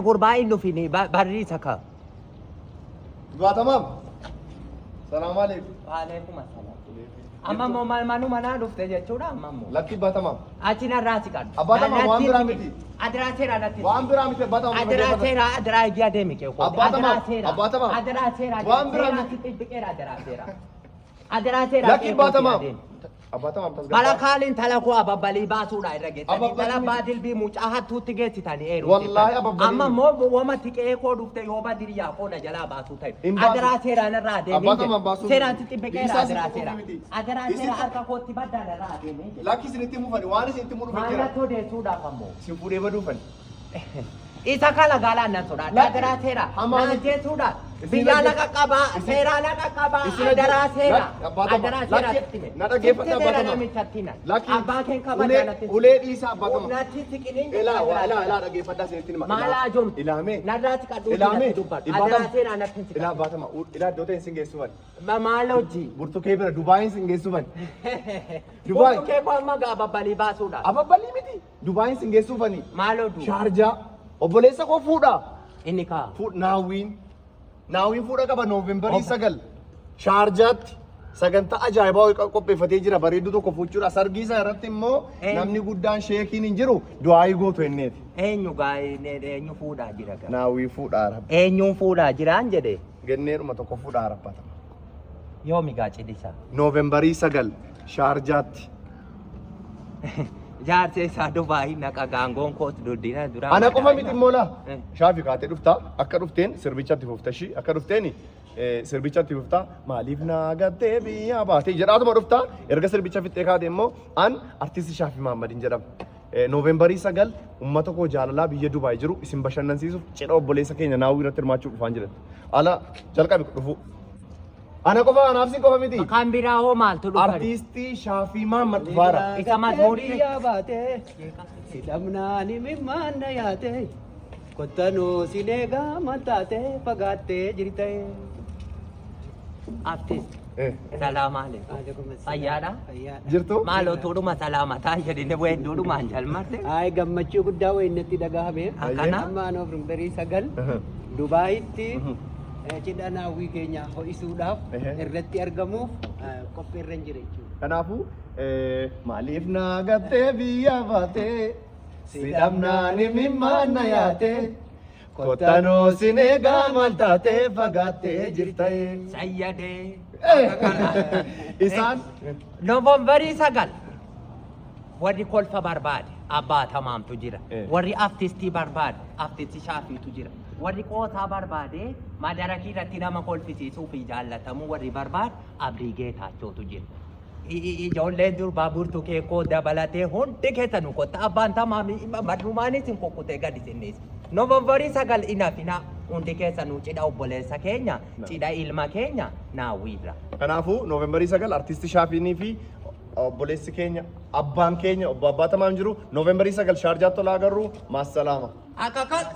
Gurbaa hin dhufini barriisa ka. Dubaatamaam. Salaam alaikum. Waalaikum assalam. Amma immoo maal manuma naa dhufte jechuudha amma immoo. Lakki baatamaam. Achi narraa siqadhu. Abbaa tamaa waan biraa miti. Adiraa seeraa natti. Waan biraa miti abbaa tamaa. Adiraa seeraa adiraa ijji adeemi kee kooti. Abbaa tamaa, Adiraa seeraa. abbaa tamaa. Adiraa seeraa. Waan biraa Seeraa miti. sitti biqeera adiraa seeraa. Adiraa seeraa Lakki kee abbaa kooti tamaa. adeemi. Abbaa tamaa tasgabbaa'aa. Bala kaaliin tala koo ababbalii baasuudha irra geessanii Ababbalii tala miti. baadilbii mucaa hattuutti geessitanii eeruu. Wallaahi ababbalii Amma miti. immoo wama tiqee koo dhufte yoo badiriyaa koo na jalaa baasuu ta'e. Hin baasu. Adiraa seeraan irraa adeemee Abbaa tamaa baasuu Seeraan miti. sitti biqeera Isaa adiraa sitti seeraa. miti. Adiraa Isitti- seeraa harka kootti baddaan irraa adeemee jedhe. Lakki isinitti mufani waan isinitti mu dhufe jira. Mallattoo deessuudhaaf ammoo. Isin fuudhee baduufani. Isa kala gaalaan nan sodaadha. Lakki- Adiraa seeraa. Hamaa Na miti. ajjeesuudhaaf. Isin Biyyaa ajje- laqa qabaa. Isin- Seeraa laqa qabaa. Isin ajje- Adiraa seeraa. Lakki- abbaa tamaa. Adiraa seeraa Lakki- sitti hime. na dhaggeeffadhu Sitti abbaa himeera tamaa. namichatti na. Lakki Abbaa keen kabajaa ulee natti. ulee dhiisaa abbaa tamaa. Natti siqiniin Ilaa waa ilaa ilaa dhaggeeffadhaa isinitti hima. Maal ajoomti? Ilaamee. Narraa siqadhuu Ilaamee. natti dubbadhu. Abbaa Adiraa tamaa. seeraa natti hin Ilaa siqadhu. abbaa tamaa. Ilaa iddoo ta'e isin geessuufani. Maal hojii? Burtukee bira Dubaayin isin geessuufani. Dubaay. Burtukee koo amma gaa babbalii baasuudha. Ababbalii miti. Dubaayin isin geessuufani. Maal oduu? Shaarjaa. Obboleessa koo fuudha. Inni kaa. Naawwiin. Naawwiin fuudha qaba Noovembarii 9. Shaarjaatti sagantaa ajaa'ibaa wayii qopheeffatee jira bareedduu tokko fuuchuudha. Sargii isaa irratti immoo Eh. namni guddaan sheekiin hin jiru du'aayii gootu enneeti. Eenyu gaa eenyu fuudhaa jira gaa? Naawwii fuudhaa rabbi. Eenyuun fuudhaa jiraan jedhe. Genneedhuma tokko fuudhaa rabbata. Yoomi gaa cidhisa? Noovembarii 9 Shaarjaatti. Jaarsi isaa Dubaayii naqa gaangoon koos duddina dura. Ana qofa miti immoo laa. Eh. Shaafi kaatee dhuftaa akka dhufteen sirbichatti fufta ishii akka dhufteen sirbichatti fuftaa maaliif naa gattee biyyaa baatee jedhaatuma dhuftaa erga sirbicha fixxee kaate immoo an artisti Shaafii Mahammadin jedhama. Noovembarii 9 uummata koo jaalalaa biyya Dubaay jiru isin bashannansiisuuf cidha obboleessa keenya naawwii irratti hirmaachuuf dhufaan jedhan. Ala jalqabi dhufuu. Ana qofa anaaf sin qofa miti. Kan biraa hoo maaltu dhufa? Artiistii Shaafii Mahammad dhufaara. Isa mazmuurii. Biyyaa baatee si dhabnaan imimmaan na yaate kottanuu si eegaa maal taate fagaattee jirte. Artist. Eh, Salaam alaikum. Fayyaadha? Fayyaadha. Jirtu? Maal otuudhuma salaamataa jedhine weedduudhumaan jalmarte. Ay gammachuu guddaa wayinatti dhagahame. Akkana? Amma Noovembarii 9 Dubaayitti cidha naawwii keenya ho'isuudhaaf Ehe. irratti argamuuf qophiirra hin jira jechuudha. Kanaafuu maaliif naa gattee biyya baatee si dhabnaan imimmaan na yaatee kottanoo sin eegaa maal taatee fagaattee jirta. Sayyadee. Isaan Noovembarii 9 warri kolfa barbaade abbaa tamaamtu jira. Eh. Warri artistii barbaade artistii shaafiitu jira. Warri qoosaa barbaade madarakii irratti nama kolfisiisuu fi jaallatamuu warri barbaade Abdii Geetaachootu jira. Ijoolleen durbaa burtukee koo dabalatee hundi keessanuu kotta abbaan tamaamii marrumaanis hin kukkutee gadi sinniis. Noovembarii 9 inafinaa hundi keessanuu cidha obboleessa keenya cidha ilma keenya naawwiirra. Kanaafuu Noovembarii 9 artisti Shaafiinii fi obboleessi keenya abbaan keenya obbo Abbaa Tamaam jiru Noovembarii 9 Shaarjaatti ol agarru maassalaama. Akka kan.